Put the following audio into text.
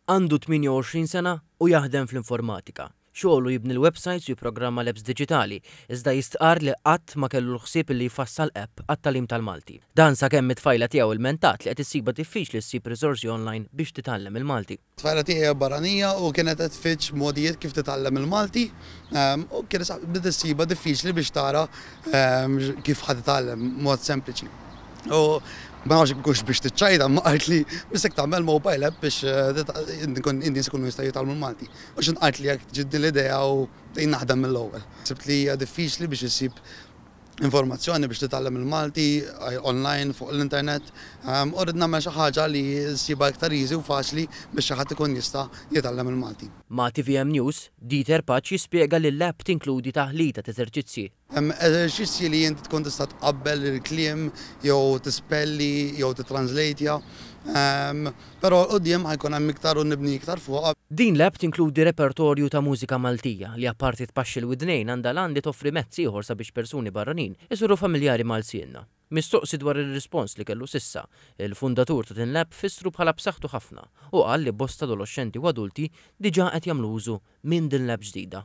Għandu 28 sena u jaħdem fl-informatika. Xogħlu jibni l-websajts u jipprogramma l-apps diġitali, iżda jistqarr li qatt ma kellu l-ħsieb li jfassal app għat-tagħlim tal-Malti. Dan sakemm it-tfajla tiegħu lmentat li qed issibha diffiċli ssib riżorsi online biex titgħallem il-Malti. Tfajla tiegħi hija barranija u kienet qed tfittx modijiet kif titgħallem il-Malti u kienet bdiet issibha diffiċli biex tara kif ħa titgħallem mod sempliċi. U ma nafx ikunx biex tiċċajta imma qaltli missek tagħmel mobile app biex in-nies ikunu jistgħu jitgħallmu l-Malti. U x'int qaltli hekk ġietni l-idea u bdejt naħdem mill-ewwel. Sibt li hija diffiċli biex issib informazzjoni biex titgħallem il-Malti online fuq l-internet u rrid nagħmel xi ħaġa li ssibha iktar easy u faċli biex xi ħadd ikun jista' jitgħallem il-Malti. Ma' tvm News, Dieter Pace jispjega li l-app tinkludi taħlita t'eżerċizzji. Hemm eżerċizzji li inti tkun tista' tqabbel il-kliem jew tispelli jew titranslejtja. Però 'l quddiem ħa jkun hemm iktar u nibni iktar fuqha. Din l-app tinkludi repertorju ta' mużika Maltija li apparti tpaxxi l-widnejn għandha l-għan li toffri mezz ieħor sabiex persuni barranin isiru familjari ma' lsienna. Mistoqsi dwar ir-rispons li kellu s'issa, il-fundatur ta' din l-app fissru bħala b'saħħtu ħafna u qal li bosta adoloxxenti u adulti diġà qed jagħmlu użu minn din l-app ġdida.